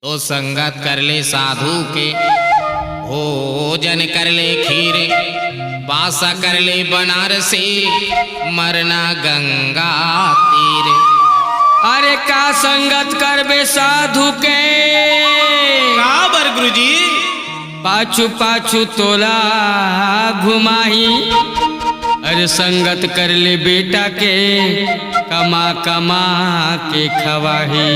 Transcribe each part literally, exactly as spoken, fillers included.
तो संगत कर ले साधु के, भोजन कर ले खीरे, बासा कर ले बनारसी, मरना गंगा तीरे। अरे का संगत करबे साधु के? काबर गुरुजी? पाछू पाछू तोला घुमाही। अरे संगत कर ले बेटा के, कमा कमा के खवाही।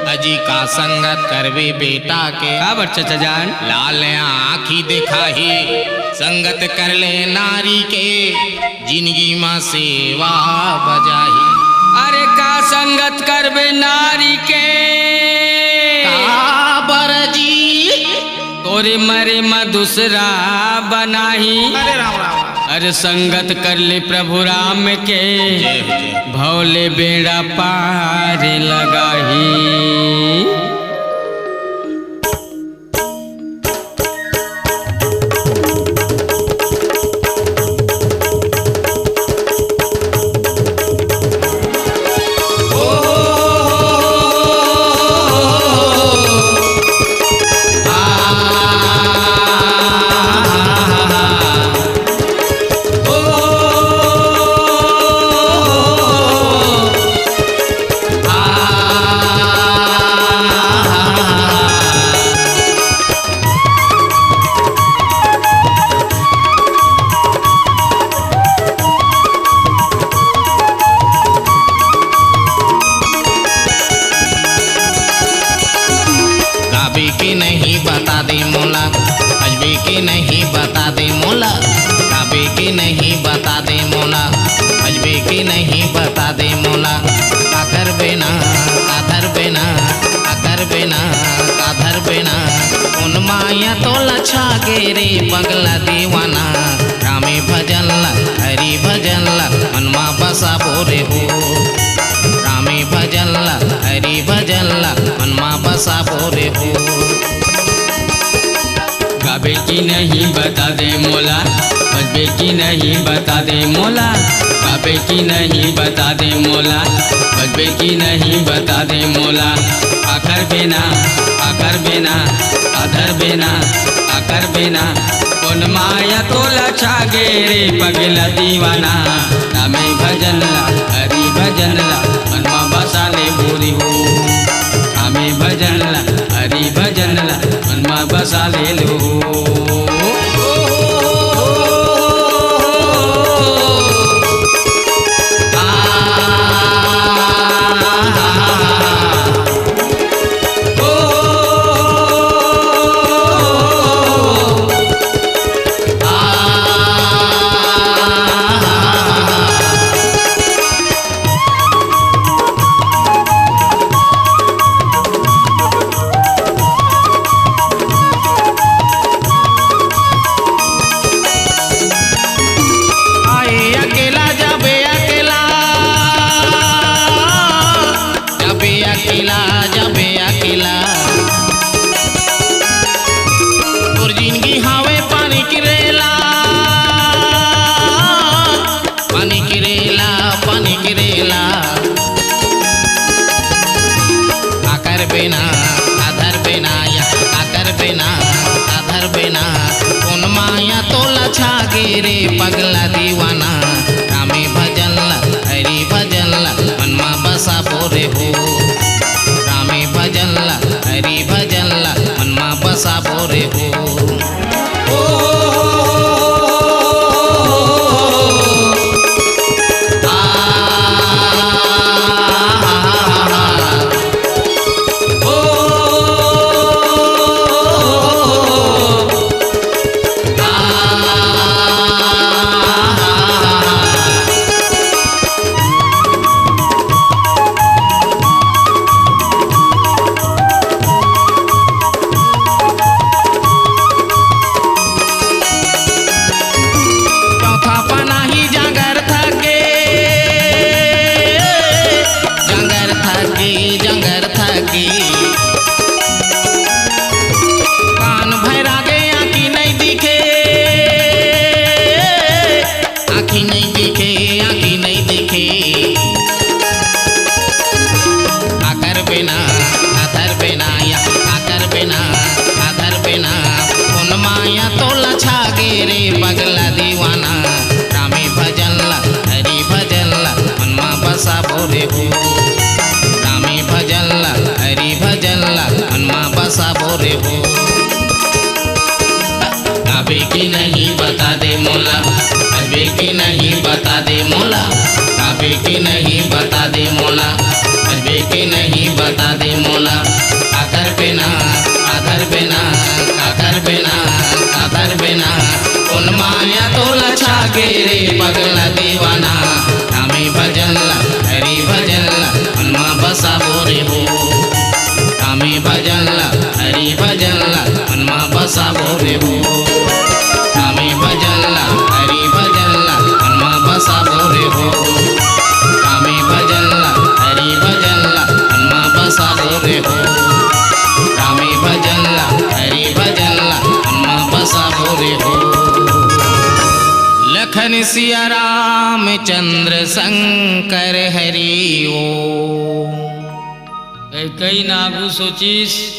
अजी का संगत करबे बेटा के? काबर चचा जान? लाल आँखी देखाही। संगत कर ले नारी के, जिनगी मा सेवा बजाही। अरे का संगत करबे नारी के? काबर जी? तोरे मरे म दूसरा बनाही। अरे राम राम राम। अरे संगत कर ले प्रभु राम के, जय हो, जय हो। भव ले बेड़ा पार लगाही। गाबे के नहीं बता दे मोला, बजबे के नहीं बता दे मोला, गाबे के नहीं बता दे मोला, बजबे के नहीं बता दे मोला। का करबे ना, का धरबे ना, का करबे ना, का धरबे ना। कोन माया तोला छागे रे पगला दीवाना। रामे भजन ला, हरि भजन ला, मन मा बसाबो रे हो। रामे भजन ला, हरि भजन ला, मन मा बसाबो रे हो। गाबे की नहीं बता दे मोला, बजबे की नहीं बता दे मोला, गाबे की नहीं बता दे मोला, बजबे की नहीं बता दे मोला। आखर बेना, आखर बेना, आधर बेना, आखर बेना। कोन माया तोला छागे रे पगला दीवाना। रामे भजन ला, हरि भजन ला, मन मा बसा ले बोरी हो। रामे भजन ला, हरि भजन ला, मन मा बसा ले लो। आए अकेला जाबे अकेला, जाबे अकेला, जाबे अकेला। तोर जिनगी हावे पानी की रेला, पानी की रेला, पानी की रेला। आकर बेना, आधर बेना, या आकर बेना, आधर बेना। कोन माया तोला छागे रे पगला दीवाना। रामे भजन ला, हरि भजन ला, मन मा बसाबो रे हो। रामे भजन ला, हरि भजन ला, मन मा बसाबो रे हो। मोला, अजबे के नहीं बता दे मोला, काबे के नहीं बता दे मोला, अजबे के नहीं बता दे मोला। आकर बेना, आकर बेना, आकर बेना, आकर बेना। कोन माया तोला छागे रे पगला दीवाना। रामे भजन ला, हरि भजन ला, मन मा बसाबो रे हो। रामे भजन ला, हरि भजन ला, मन मा बसाबो रे हो। रामे भजन ला, हरि भजन ला, मन मा बसाबो रे हो। रामे भजन ला, हरि भजन ला, मन मा बसाबो रे हो। रामे भजन ला, हरि भजन ला, मन मा बसाबो रे हो। लखन सिया रामचंद्र शंकर हरि ओम। कैकई न आगू सोचिस,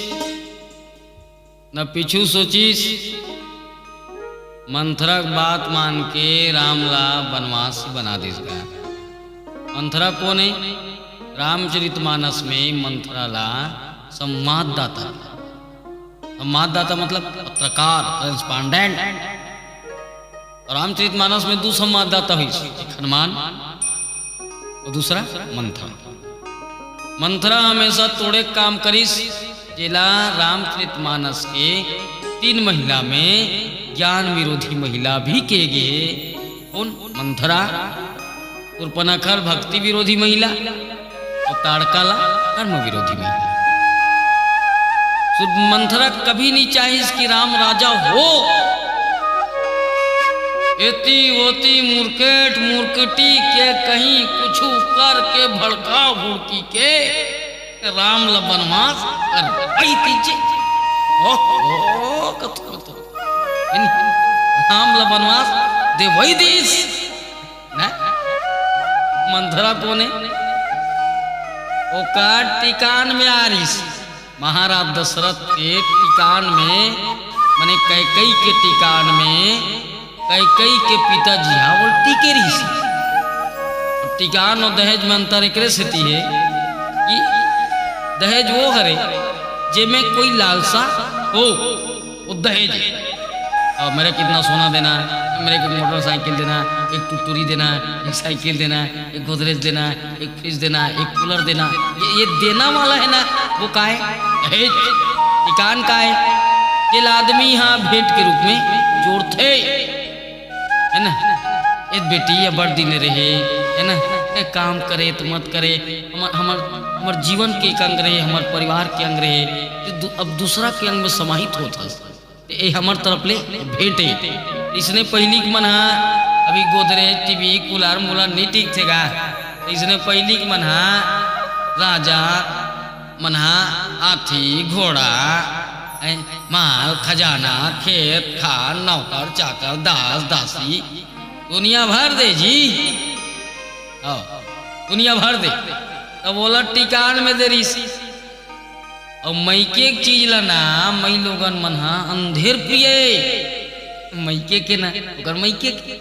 न पीछू सोचिस। मंथरा के बात मान के राम ला बनवासी बना दिस गा। मंथरा कोन हे? रामचरितमानस में मंथरा ला संवाददाता, संवाददाता मतलब पत्रकार, करेस्पॉन्डेंट। रामचरितमानस में दू संवाददाता होइस, एक हनुमान अउ दूसरा मंथरा। मंथरा हमेशा तोड़े काम करिस, जेला रामचरितमानस के तीन महिला में ज्ञान विरोधी महिला भी के गे। कोन? मंथरा। सूर्पनखा भक्ति विरोधी महिला अउ ताड़का ला कर्म विरोधी महिला। सूर्प-, मंथरा कभी नहीं चाहिस कि राम राजा हो। एती ओती मुरकेट मुरकटी के कहीं कुछु करके भड़का भुड़की के राम ला बनवास करवाई दीजिए। ओहो, कथो, कथो। राम ला बनवास देवई दीस। ना? मंथरा कोन हे? ओकर टिकान में आ रहिस। महाराज दशरथ के टिकान में, माने कैकई के टिकान में, कैकई के पिताजी हा बोल टिके रहिस। टिकान अउ दहेज में अंतर एकरे सेती हे कि दहेज वो हरे, जेमे कोई लालसा हो। वो दहेज हे। अब मेरे को इतना सोना देना है, मेरे को एक मोटरसाइकिल देना है, एक टुकटुरी देना है, एक साइकिल देना है, एक गोदरेज देना है, एक फ्रिज देना है, एक कूलर देना है, ये, ये देना वाला है ना, वो का हे? दहेज। टिकान का हे? जेला आदमी हा भेंट के रूप में जोड़थे, है ना? ए बेटी, ये बड़ दिन रहे, है ना? ए काम करे तो मत करे, हमर, हमर, हमर जीवन के एक अंग रहे, हमर परिवार के अंग रहे, तो दू-, अब दूसरा के अंग में समाहित होत हस। ए हमर तरफ ले भेंट हे। इसने पहिली के मन हा अभी गोदरेज, टीवी, कूलर, मूलर नहीं ठीक थे गा। इसने पहिली के मन हा राजा मन हा हाथी, घोड़ा, ए, माल, खजाना, खेत, खार, नौकर, चाकर, दास, दासी, दुनिया भर दे जी। हाँ, दुनिया भर दे। तब ओला टिकान में दे रहिस। अउ मइके के चीज ला ना, मई लोगन मन हा अंधेर प्रिय। मइके के ना, ओकर मइके के।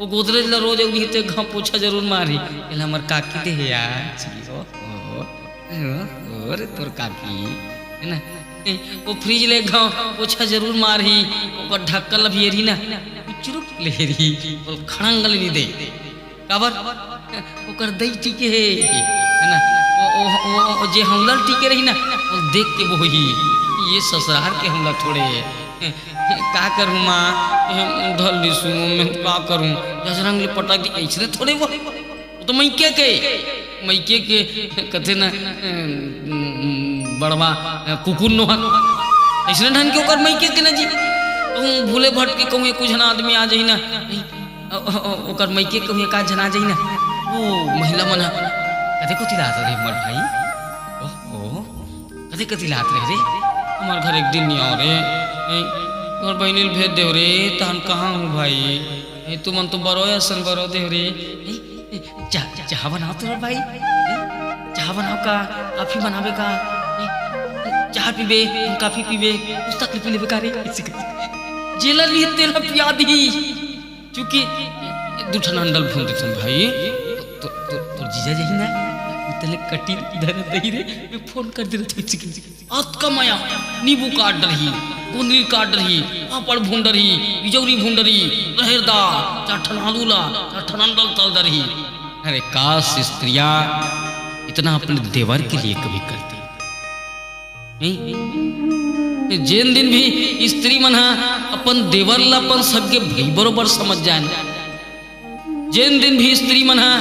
वो गोदरेज ला रोज अउ निहते घाव पोछा जरूर मारही। एला हमर काकी दे हे यार। ओ, ओ, ओ, ओ रे तोर काकी, है ना? ए, वो फ्रिज ले घाव पोछा जरूर मारही। ओकर ढक्कन ला भी एरही ना, चुरुक ले एरही। बोल खड़ंग ले नहीं दे। काबर? ओकर दई टिके हे, है ना? ओ, ओ, ओ, ओ, जे हौला ल टिके रही ना, वो देख के बोही, ये ससुरार के हौला थोड़े हे। का करूँ माँ, हम धर लिसू, मैं का करूँ? जसरंग ले पटक दी, ऐसने थोड़े वो। वो तो मइके के, मइके के कथे ना, अम, बड़वा, अ, कुकुर नोहक। ऐसने ढंग के ओकर मइके के ना जी। कहूँ भूले भटके कहूँ एक झन आदमी आ जाही ना, अ, अ, अ, ओकर मइके कहूँ एक आध झन आ जाही ना, ओ महिला मन ह, "कते कोती लात रहे हमर भाई? ओहो, कते कती लात रहे रे? हमर घर एक दिन नहीं आओ रे। ए, तोर बहिनी ल भेज देव रे, तहन कहाँ हूँ भाई? ए, तुमन तो बरो असन बरो देव रे। ए, ए, चाह, चाह बनाओ तोर भाई। ए, चाह बनाओ का? कॉफी बनावे का? ए, चाह पीबे, कॉफी पीबे, कुछ तकलीफ लेबे का रे?" जेला लिए तेला पिया दी। चूंकि दू ठन अंडा ल भून देथन भाई, तो, तो, तोर जीजा जही ना, उतले कटी धर दही रे, मैं फोन कर दे रहे। अतका मया, नींबू काट डरही, कुंदरी काट रही, पापड़ भून डरही, बिजौरी भून डरही, रहेर दार, चार ठन आलू ला, चार ठन अंडा ल तल डरही। अरे काश स्त्रियां इतना अपने देवर के लिए कभी करती। नहीं? जेन दिन भी स्त्री मन ह अपन देवर ला अपन सगे भाई बरोबर समझ जाए ना, जेन दिन भी स्त्री मन ह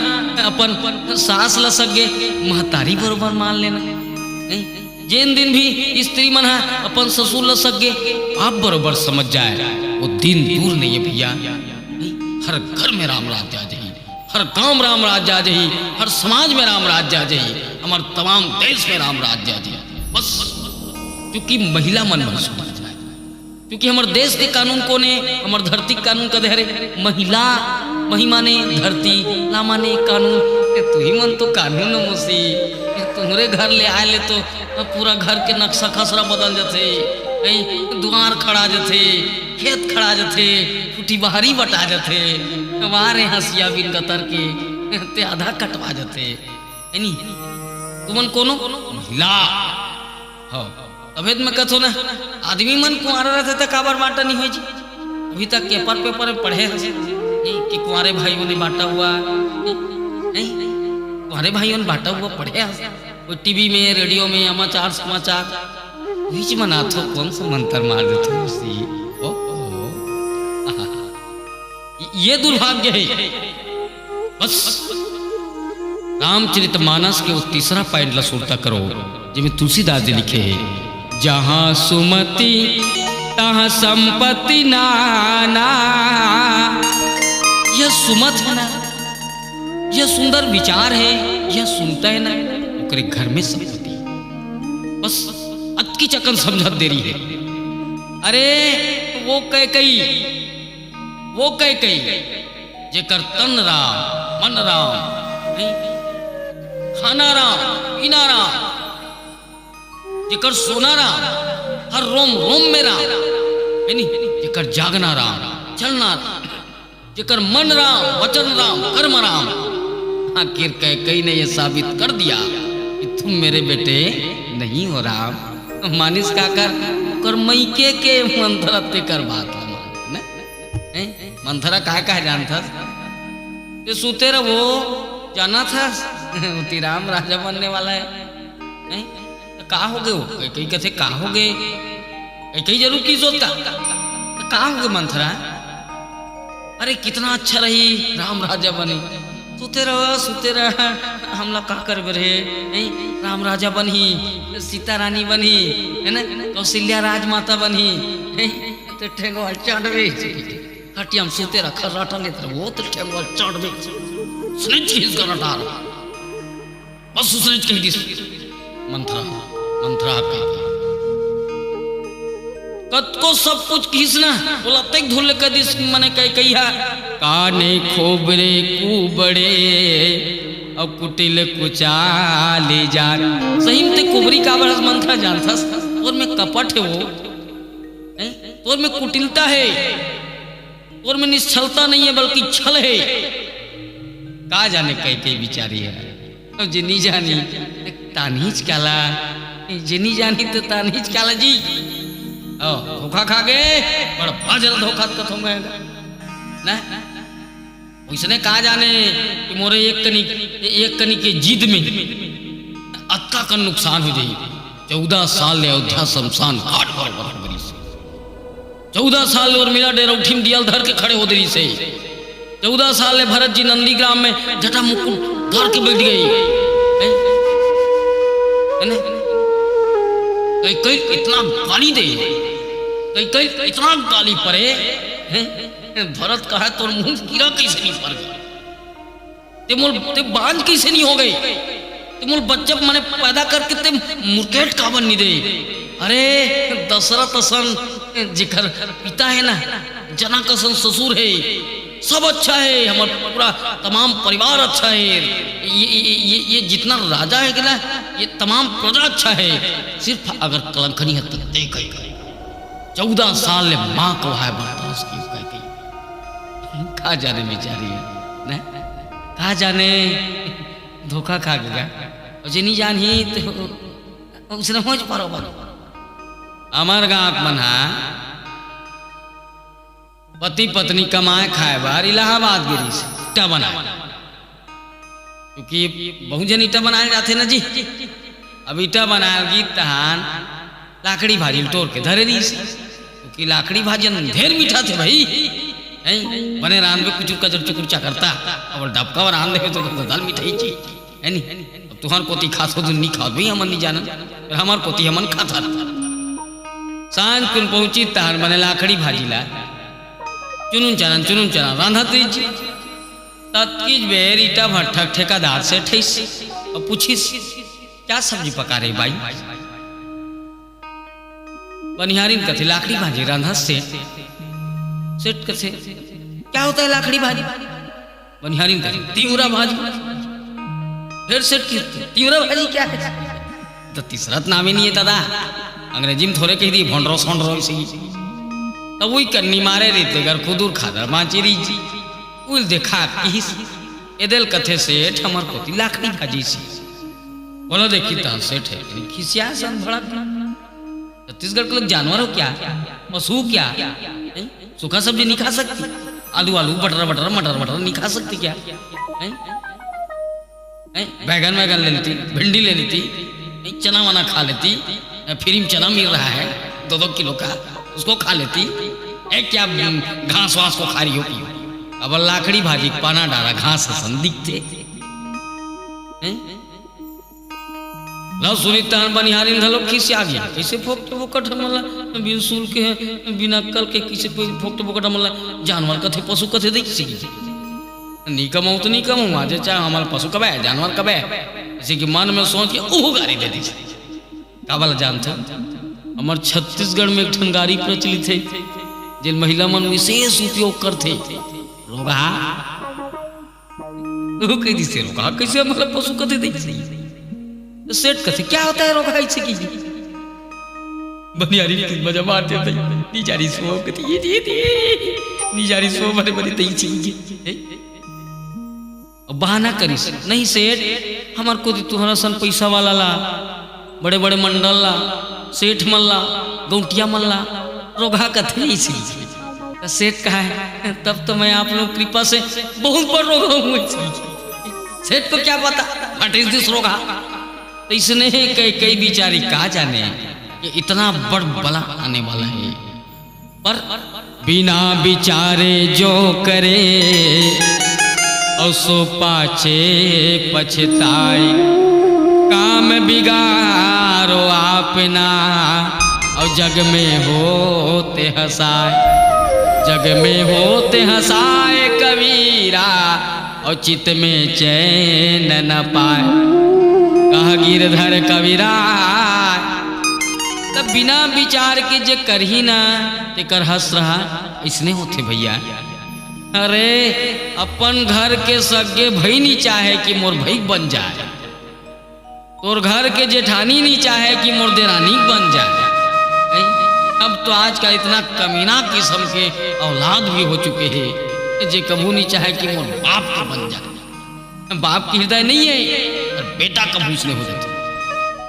अपन सास ल सगे महतारी बरोबर मान लेना, नहीं? जेन दिन भी स्त्री मन ह अपन ससुर ल सगे बाप बरोबर समझ जाए, वो दिन दूर नहीं है भैया। नहीं? हर घर में राम राज्य आ जाही, हर गांव में राम राज्य आ जाही, हर समाज में राम राज्य आ जाही, हमार तमाम देश में राम राज्य आ जाही। बस क्योंकि महिला मन मन सुधर जाए। क्योंकि हमर देश के कानून कोन हे, हमर धरती के कानून कथे हरे, महिला, मही माने धरती, ला माने कानून। ए, तुही मन तो कानून हो मौसी। ए, तुम्हरे घर ले आए ले तो पूरा घर के नक्शा खसरा बदल जथे। ए, दुआर खड़ा जथे, खेत खड़ा जथे, फूटी बहारी बटा जथे। वाह रे हंसिया बिन गतर के, ते आधा कटवा जथे। है नी? तुमन कोनो महिला हो। तभे त मैं कथो ना, आदमी मन कुंवारा रहते त काबर बांटा नहीं होय जी? अभी तक पेपर, पेपर में पढ़े हस, नहीं कि कुंवारे भाइयों ने बांटा हुआ, नहीं, कुंवारे भाइयों ने बांटा हुआ पढ़े हस। वो टीवी में, रेडियो में, समाचार, समाचार, बीच में नाथो कौन सा मंत्र मार देते हो सी? ओ, ओ, आहा। ये दुर्भाग्य है। बस रामचरितमानस के वो तीसरा पॉइंट ला सुरता करो, जेमे तुलसीदास जी लिखे हे, "जहाँ सुमति तहाँ संपत्ति नाना।" यह सुमत है ना, यह सुंदर विचार है, यह सुनता है ना, ओकरे घर में संपत्ति। बस अतकी चकन समझत देरी है। अरे वो कैकई, वो कैकई, जेकर तन राम, मन राम, नहीं? खाना राम, पीना राम, जेकर सोना राम, हर रोम रोम में राम, है नी? जेकर जागना राम, चलना राम, जेकर मन राम, वचन राम, कर्म राम। आखिर कैकई ने ये साबित कर दिया कि तुम मेरे बेटे नहीं हो राम। मानिस काकर, ओकर मइके के मंथरा तेकर बात ल मानथे, न? हैं? मंथरा काय काय जानथस? ते सुते रहो, जाना था, उती राम राजा बनने वाला है। हैं? तो का हो गए हो? कई, कई कथे, "का हो गए?" कई, कई जरूर की सोचता। तो का हो गए मंथरा? अरे, कितना अच्छा रही, राम राजा बनी। सुते रहो, सुते रहो, हमला का करबे रे? हैं? राम राजा बनही, सीता रानी बनही, है ना? कौशल्या राजमाता बनही, हैं? तो ठेंगवा चाटबे। खटिया में सुते रहा, खर्राटा लेत रहा, वो तो ठेंगवा चाटबे। सुने चीज का रटार। बस उसने कह दिस, मंथरा, मंथरा कह दिस। कतको सब कुछ किहिस ना, ओला तेक धुल कह दिस, मने कह कहिया। काने खोबरे कुबड़े, अउ कुटिल कुचाली जान। सही में ते कुबरी काबर हस मंथरा जानथस? तोर में कपट हे वो, हैं? तोर में कुटिलता हे। तोर में निश्छलता नहीं है, बल्कि छल है। का जाने कैकई बिचारी है, अब जे नी जानी, ते तानीच काला, जे नी जानी तो तानीच काला जी। ओ, धोखा खा गए, बड़ बाजल धोखा कथों गए ना। उसने का जाने कि मोरे एक कनी, एक कनी के जिद में अतका कन नुकसान हो जाई। चौदह साल ले अयोध्या शमशान घाट भर भर बरिस। चौदह साल ले उर्मिला डेरौठी में दियल धर के खड़े हो देरी से। चौदह साल ले भरत जी नंदीग्राम में जटा मुकुट धर के बैठ गई। हैं? है ना? कैकई इतना गाली दे, कैकई इतना गाली पड़े, हैं? भरत कहा, "तोर मुंह कीड़ा कैसे नहीं पड़ गया?" ते मोल, ते बांझ कैसे नहीं हो गए? ते मोल बच्चा मने पैदा करके ते मुकेट काबर नहीं दे? अरे दशरथ असन जेकर पिता है ना, जनक असन ससुर है, सब अच्छा है, हमार पूरा तमाम परिवार अच्छा है। ये, ये, ये, ये जितना राजा है कि ना, ये तमाम प्रजा अच्छा है। सिर्फ अगर कलंकनी है तो ते कही। चौदह साल ले माँ को है बर्दाश्त की कह गई। का जाने बेचारी, ने? का जाने धोखा खा गया। और जे नहीं जान ही तो उसने हो पारो बात। हमर गांव के मन हा पति पत्नी कमाए खाए बर इलाहाबाद गे रिहिस, ईंटा बनाए। क्योंकि बहुत जन ईंटा बनाए जाथे ना जी। अब ईंटा बनाए गिस तहान लाकड़ी भाजी ल टोर के धरे रिहिस, क्योंकि लाकड़ी भाजी अंधेर मीठा थे भाई। हैं? बने रांधबे कुछ कचर चुकुर चकरता, अब डबका बर रांध देबे तो दाल मिठाई जी, है नी? अब तुहर कोती खाथो धुन नी खावत भाई, हमन नी जानन, पर हमर कोती हमन खाथन। सांझ कुन पहुंचिस तहान बने लाकड़ी भाजी ला चुनुन चनन चुनुन चनन रांधत रिहिस जी। ततकीच बेर ईंटा भट्ठा के ठेकादार सेठ आइस अउ पूछिस, "क्या सब्जी पका रही बाई?" बनिहारिन कथे, "लाकड़ी भाजी रांधत सेठ।" सेठ कथे, "क्या होता है लाकड़ी भाजी?" बनिहारिन कथे, "तिंवरा भाजी।" फेर सेठ कथे, "तिंवरा भाजी क्या है?" त तीसरा त नामे नइ हे दादा, अंग्रेजी म थोरे कहि दिही भोंडरो सोंडरो अइसे ही। त उही कन्नी मारे रहिथे, गर खुदुर खादर बांचे रहिथे। उही ल देखा किहिस, "एदे ल कथे सेठ, हमर कोती लाकड़ी भाजी सी।" बोला, "देखी त सेठ हे, खिसिया सन भड़क।" छत्तीसगढ़ के लोग जानवर हो क्या? पशु क्या? हैं? सूखा सब्जी नहीं खा सकती? आलू आलू, बटर बटर, मटर मटर नहीं खा सकती क्या? हैं? हैं? बैगन वैगन ले लेती, भिंडी ले लेती, हैं? चना वना खा लेती, हैं? फ्री में चना मिल रहा है दो दो किलो का, उसको खा लेती। ए, क्या घास वास को खा रही हो? अब लाकड़ी भाजी पाना डारा घास असन दिखथे। हैं? लव सुनी तहन बनिहारिन घलो खिसिया गे। कइसे फोकट फोकट हमन ला बिन सुन के, बिन अक्कल के कइसे कोई फोकट फोकट हमन ला जानवर कथे, पशु कथे, देख सी। नी कमाऊ त नी कमाऊ, आज चाहे हमन ला पशु कबे, जानवर कबे। जइसे कि मन में सोच के ओहू गारी दे दिस। काबर ला जानथो? हमर छत्तीसगढ़ में एक ठन गारी प्रचलित हे, जेन महिला मन विशेष उपयोग करथे। रोगहा। वो कहि दिस, "रोगहा कइसे हमला पशु कथे देख सही?" त सेठ कथे, "क्या होता है रोगहा अइसे कहि?" बनिहारिन के मजा मार देथे, "नी जानिस वो," कथे, "ये दे दे, नी जानिस वो, बने बने तइसे ही।" अब बहाना करिस, "नहीं सेठ, हमर कोती तुंहर असन पइसा वाला ला, बड़े-बड़े मंडल ला, सेठ मन ला, गौंटिया मन ला रोगहा कथे नहीं सी।" त सेठ कहा है, "तब तो मैं आप लोग कृपा से बहुत बड़ रोगहा हूँ।" सेठ को क्या पता, what is this रोगहा? त इसने कई, कई बिचारी का जाने कि इतना बड़ बला आने वाला है। पर बिना बिचारे जो करे, और सो पाछे पछताए। काम बिगाड़ो आप ना, और जग में होते हंसाए। जग में होते हंसाए कबीरा, और चित में चैन न पाए। कह गिरधर कबीरा, तब बिना विचार के जे करही ना, तेकर हंस रहा, इसने होथे भैया। अरे, अपन घर के सगे भई नी चाहे कि मोर भई बन जाए, तोर घर के जेठानी नी चाहे कि मोर देरानी बन जाए। नहीं? अब तो आजकल इतना कमीना किस्म के औलाद भी हो चुके हैं, जे कभू नी चाहे कि मोर बाप तो बन जाए। बाप के हृदय नहीं है, पर बेटा कभू इसने हो जाते।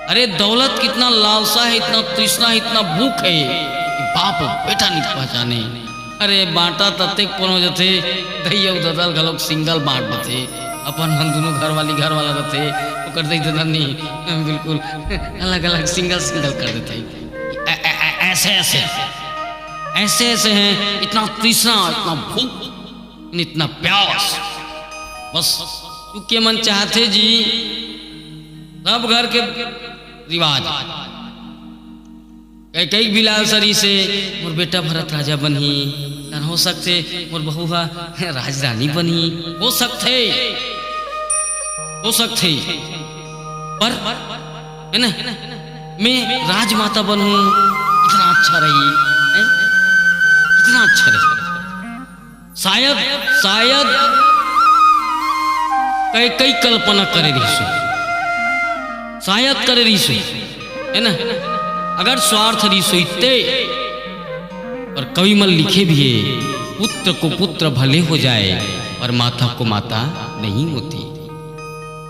अरे, दौलत कितना लालसा है, इतना तृष्णा है, इतना भूख है कि बाप बेटा नहीं पहचाने। अरे, बांटा ततेक पन हो जाथे, दई अउ ददा ल घलोक single बांट देथे। अपन मन दुनों घर वाली घर वाला रथे, ओकर दई ददा नहीं, बिल्कुल अलग-अलग single single कर देथे। ऐ-, ऐ-, ऐ-, ऐसे, ऐसे, ऐसे, ऐसे हैं, इतना तृष्णा, इतना भूख, इतना प्यास। बस, चूंकि मन चाहथे जी, सब घर के रिवाज। कई, कई बिलाल सरी से मोर बेटा भरत राजा बनही, तन हो सकथे मोर बहू हा राजरानी बनही, हो सकथे, हो सकथे, पर, है ना, मैं राजमाता बनहूं, कितना अच्छा रही, हैं? कितना अच्छा रही। शायद, शायद कई, कई कल्पना करे रहिस होही, शायद करे रहिस होही, है ना? अगर स्वार्थ रहिस होही ते, पर कवि मन लिखे भी है, "पुत्र को पुत्र भले हो जाए, पर माता को माता नहीं होती।"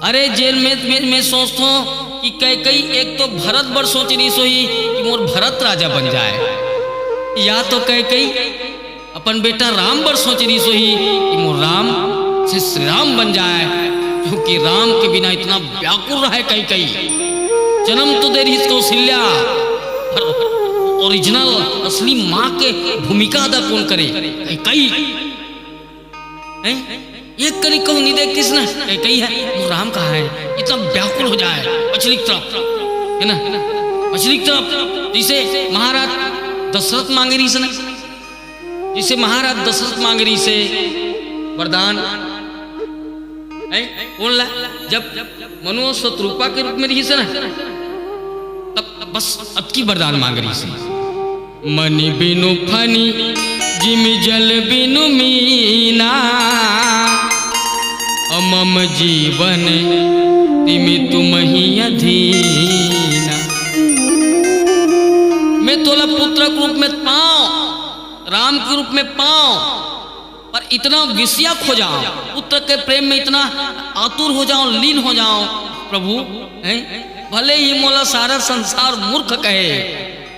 अरे, जेल में, में, में सोचथों, कि कैकई एक तो भरत बर सोच रहिस होही कि मोर भरत राजा बन जाए, या तो कैकई अपन बेटा राम बर सोच रहिस होही कि मोर राम से श्री राम बन जाए, क्योंकि राम के बिना इतना व्याकुल रहे कैकई। जन्म तो दे रहिस कौशल्या, पर ओरिजिनल, असली माँ के भूमिका अदा कौन करे? कैकई। हैं? एक कनी कहूँ नहीं देखतिस ना, कैकई है, मोर राम कहाँ है? इतना व्याकुल हो जाए, पछली तरफ, है ना? पछली तरफ, जैसे महाराज दशरथ मांगे रहिस ना, जैसे महाराज दशरथ मांगे रहिस वरदान, हैं? कौन ला? जब मनु शतरूपा के रूप में रहिस ना, तब बस अतकी वरदान मांगे रहिस। मनि बिनु फनि जिमि जल बिनु मीना, अ मम जीवन तिमि तुमहि अधीना। मैं तोला पुत्र के रूप में पाऊं, राम के रूप में पाऊं, पर इतना विषयक हो जाऊं, पुत्र के प्रेम में इतना आतुर हो जाऊं, लीन हो जाऊं, प्रभु, हैं? भले ही मोला सारा संसार मूर्ख कहे,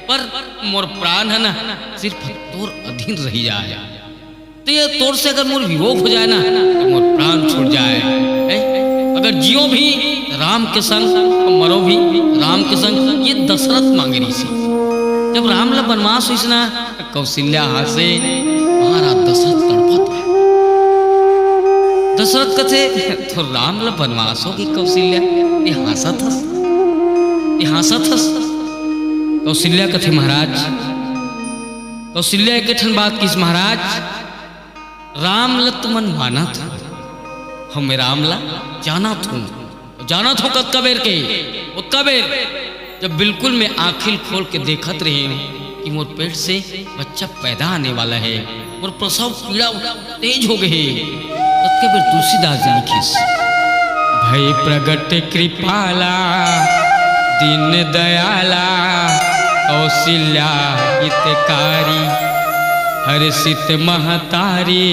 पर मोर प्राण है ना, सिर्फ तोर अधीन रह जाए। तो ये तोर से अगर मोर वियोग हो जाए ना, तो मोर प्राण छूट जाए, हैं? अगर जियो भी राम के संग, मरो भी राम के संग, ये दशरथ मांगे रहिस। जब राम ला वनवास होइस ना, कौशल्या हांसे, महाराज दशरथ तड़पत हे। दशरथ कथे, "तो राम ला वनवास होगे कौशल्या, ये हांसत हस, ये हांसत हस।" कौशल्या कथे, "महाराज," कौशल्या एक ठन बात किहिस, "महाराज, राम ला तुमन मानत हो, हमें राम ला जानत हूँ।" जानत हो कतका बेर के, ओतका बेर, जब बिल्कुल मैं आँखी ल खोल के देखत रहे हूँ कि मोर पेट से बच्चा पैदा आने वाला है, मोर प्रसव पीड़ा तेज हो गए हे, ततका बेर तुलसीदास जी लिखिस, "भई प्रगट कृपाला दीन दयाला कौशल्या हितकारी, हर्षित महतारी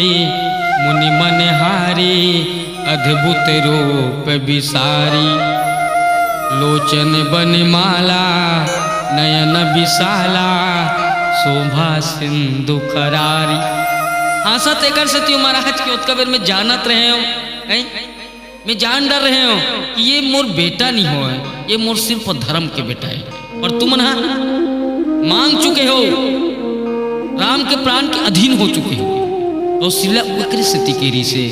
मुनि मनहारी अद्भुत रूप बिसारी, लोचन बन माला नयन विशाला शोभा सिंधु खरारी।" हांसत एकर सेती हो महाराज कि ओतका बेर में जानत रहे हो, हैं? मैं जान डर रहे हो कि ये मोर बेटा नहीं हो, ये मोर सिर्फ धर्म के बेटा है। और तुमन हा मांग चुके हो, राम के प्राण के अधीन हो चुके हो। कौशल्या ओकरे सेती कहि रहिस हे,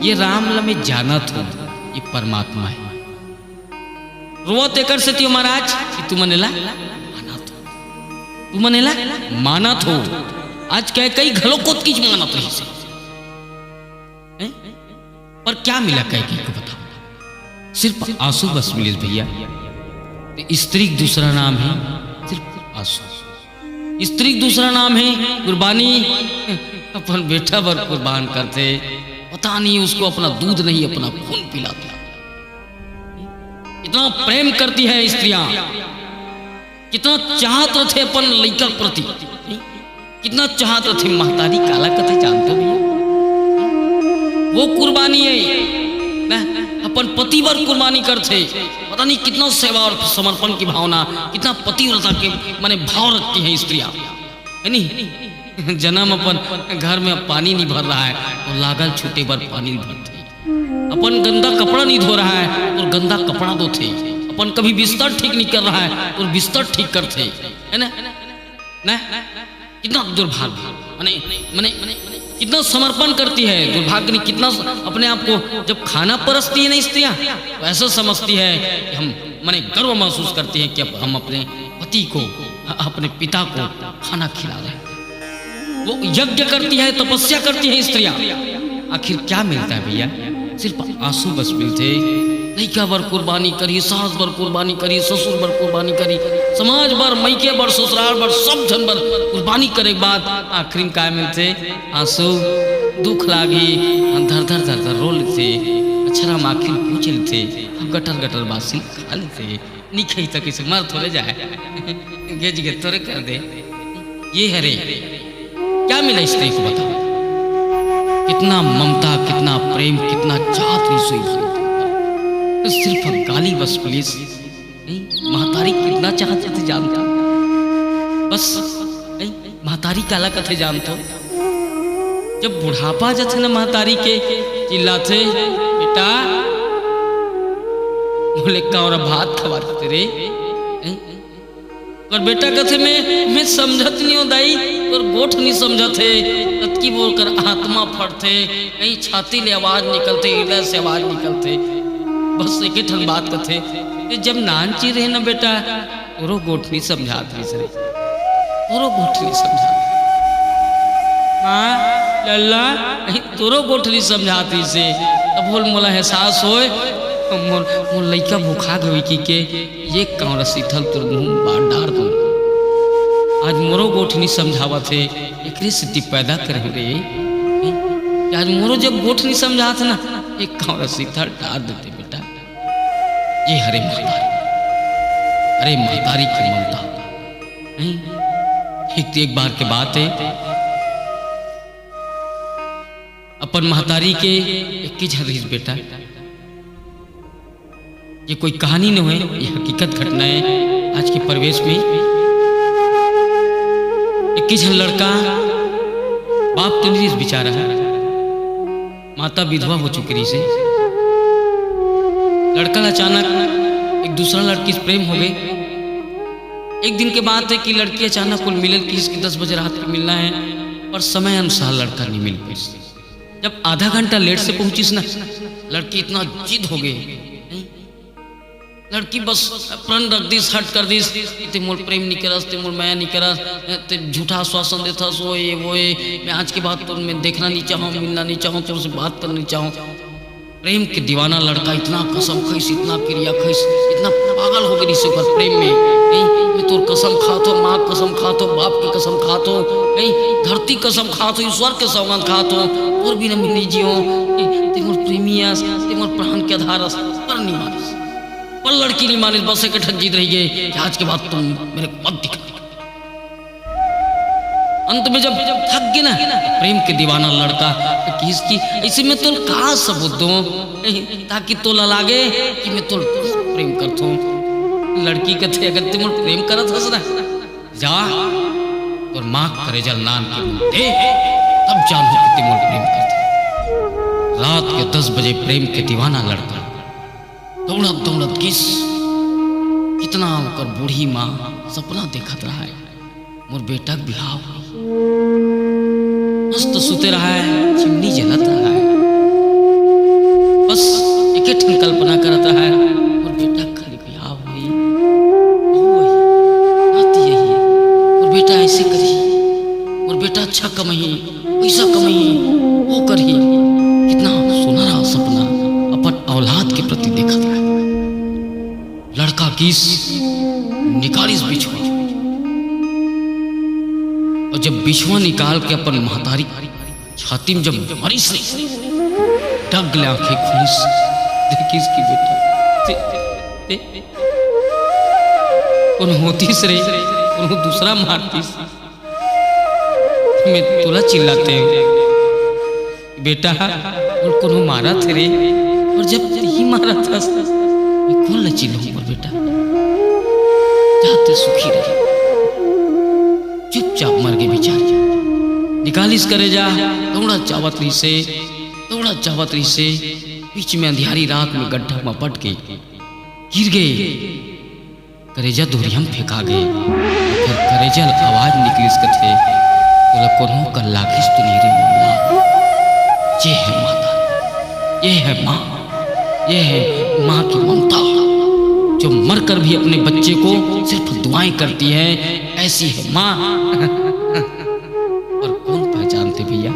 ये राम ला मैं जानत हूँ, ये परमात्मा है। रोवत एकर सेती हो महाराज कि तुमन एला मानत हो, तुमन एला मानत हो। आज कैकई घलो कोतकीच मानत रहिस हे। हैं? पर क्या मिला कैकई को, बताओ? सिर्फ आंसू बस मिलिस भैया। तो स्त्री का दूसरा नाम है सिर्फ आंसू। स्त्री का दूसरा नाम है कुर्बानी। अपन बेटा बर कुर्बान करथे, पता नहीं उसको अपना दूध नहीं, अपना खून पिलाथे। इतना प्रेम करती है स्त्रियां, कितना चाहत रथे अपन लइका के प्रति, कितना चाहत रथे। महतारी काला कथे जानथो भैया? वो कुर्बानी है ना, अपन पति बर कुर्बानी करथे। पता नहीं कितना सेवा और समर्पण की भावना, कितना पतिव्रता के माने भाव रखती हैं स्त्रियां, है नहीं? जन्म अपन घर में अब पानी नहीं भर रहा है, तो लागल छूटे बर पानी भरथे। अपन गंदा कपड़ा नहीं धो रहा है, तो गंदा कपड़ा धोथे। अपन कभी बिस्तर ठीक नहीं कर रहा है, तो बिस्तर ठीक करथे, है ना? ना? कितना दुर्भाग्य, माने, माने, माने, कितना समर्पण करती है, दुर्भाग्य नहीं, कितना अपने आप को, जब खाना परसती है ना स्त्रियां, तो ऐसा समझती है कि हम, माने, गर्व महसूस करती है कि अब हम अपने पति को, अपने पिता को खाना खिला रहे हैं। वो यज्ञ करती है, तपस्या करती है स्त्रियां। आखिर क्या मिलता है भैया? सिर्फ आंसू बस मिलथे। लइका बर कुर्बानी करी, सास बर कुर्बानी करी, ससुर बर कुर्बानी करी, समाज बर, मइके बर, ससुराल बर, सब झन बर कुर्बानी करे के बाद आखिरी में काय मिलथे? आंसू। दुख लागी, धर धर धर धर रो लेथे, अछरा म आखिरी पूछ लेथे, अब गटर गटर बासी खा लेथे। नहीं खाई तो किसी मर थोड़े जाए। गेज गेज थोड़े कर दे। ये हरे, क्या मिला स्त्री को, बताओ? कितना ममता, कितना प्रेम, कितना चाहत रहिस होही। तो सिर्फ गाली बस पुलिस, महतारी कितना चाहत थे जानता। बस, ए, महतारी काला कथे जानतो। जब बुढ़ापा जथे ना महतारी के, चिल्लाथे, "बेटा, मोले कौरा भात खवा देते रे।" ए? कर बेटा कथे, "मैं, मैं समझत नहीं हो दाई, तोर गोठ नहीं समझत हे।" ततकी बोल कर आत्मा फटथे, कहीं छाती ले आवाज निकलथे, हृदय से आवाज निकलथे। बस एक ठन बात कथे कि जब नानची रहे ना बेटा, तोरो गोठ नहीं समझात रहिस रे, तोरो गोठ नहीं समझात। माँ, लल्ला, नहीं, तोरो गोठ नहीं समझात रहिस हे। तब बोल मोला एहसास होय, मोर, मोर लइका भूखा गवे की के, ये कौरा सीथल तोर मुंह में बांट डार दो। आज मोरो गोठ नहीं समझावत हे, एकरे सेती पैदा करे रे। कि आज मोरो जब गोठ नहीं समझात ना, एक कौरा सीथल डार देते बेटा। ये हरे महतारी, अरे महतारी की ममता। नहीं, एक तो एक बार के बात है, अपन महतारी के एक ही झन रहिस बेटा। ये कोई कहानी नहीं है, ये हकीकत घटना है। आज के परिवेश में एक ही झन लड़का, बाप तो नहीं रहिस बेचारा, माता विधवा हो चुकी रहिस हे। लड़का ला अचानक एक दूसरा लड़की से प्रेम हो गई। एक दिन के बात है कि लड़की अचानक कुल मिलल किहिस कि दस बजे रात के मिलना है, पर समय अनुसार लड़का नहीं मिल पाइस। जब आधा घंटा लेट से पहुंचिस ना, लड़की इतना जिद हो गई, लड़की बस प्रण रख दिस, हट कर दिस, "ते मोर प्रेम नहीं करस, ते मोर मया नहीं करस, ते झूठा आश्वासन देथस, वो ये, वो ये, मैं आज के बाद तो मैं देखना नहीं चाहूँ, मिलना नहीं चाहूँ, तुमसे बात करना नहीं चाहूँ।" प्रेम के दीवाना लड़का इतना कसम खइस, इतना किरिया खइस, इतना पागल हो गइस ओकर प्रेम में। नहीं, मैं तोर कसम खात हो, माँ के कसम खात हो, बाप के कसम खात हो, नहीं, धरती कसम खात हो, ईश्वर के सौगंध खात हो, तोर बिना मैं नहीं जियो। नहीं, ते मोर प्रेमी अस, ते मोर प्राण के आधार अस, पर नहीं मानिस। पर लड़की नहीं मानिस, बस एक ठन जिद रहिगे कि आज के बाद तुम मेरे को मत दिखा। अंत में जब थक गे ना प्रेम के दीवाना लड़का, तो किहिस कि ऐसे मैं तोल का सबूत दूं, ताकि तोला लागे कि मैं तोल बहुत प्रेम करथों। लड़की कथे, "अगर ते मोर प्रेम करत हस ना, जा तोर माँ के करेजा ल नान के मुंह दे, तब जानहूं कि ते मोर प्रेम करथे।" रात के दस बजे प्रेम के दीवाना लड़का दौड़त दौड़त गिस। कितना ओकर बूढ़ी माँ सपना देखत रहय, मोर बेटा के बिहाव होही। मस्त सुते रहय, चिमनी जलत रहय, बस एके ठन कल्पना करत रहय, मोर बेटा के खाली बिहाव होही, बहू आही, नाती आही, मोर बेटा ऐसे करही, मोर बेटा अच्छा कमही, पैसा कमही, वो करही। कितना सुनहरा सपना अपन औलाद के प्रति देखत रहय। लड़का गिस, निकालिस बिछवा, और जब बिछवा निकाल के अपन महतारी छाती में जब मारिस रे, डग ले आंखें खुलिस, देखिस कि बेटा, ते, ते, कोनो होतिस रे, कोनो दूसरा मारतिस। मैं तोला चिल्लातेंव, बेटा, मोला कोनो मारत हे रे, अउ जब तेही मारत हस, मैं कोन ला चिल्लाहूं मोर बेटा? जा ते सुखी रह, चुपचाप मर गे बेचारी। निकालिस करेजा, दौड़त जावत रहिसे, दौड़त जावत रहिसे, बीच में अंधियारी रात में गड्ढा में पट के गिर गे। करेजा दूरिहा म फेंका गे। फेर करेजा ल आवाज निकलिस कथे, "तोला कोनो कल लागिस तो नहीं रे मोर लाल?" ये हे माता, ये हे माँ, ये हे माँ की ममता, जो मरकर भी अपने बच्चे को सिर्फ दुआएं करती है, ऐसी है माँ। पर कौन पहचानते भैया,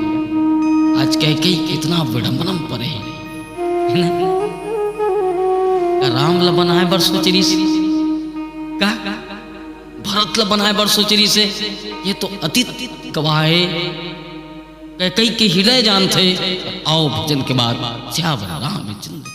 आज कैकेयी कितना विडंबना में परे हे। हे ना? का राम ला बनाए बर सोच रिहिस? का भरत ला बनाए बर सोच रिहिस हे? ये तो अतीत गवाह हे। कैकेयी के हृदय जानथे। आओ भजन के बाद सियावर रामचंद्र।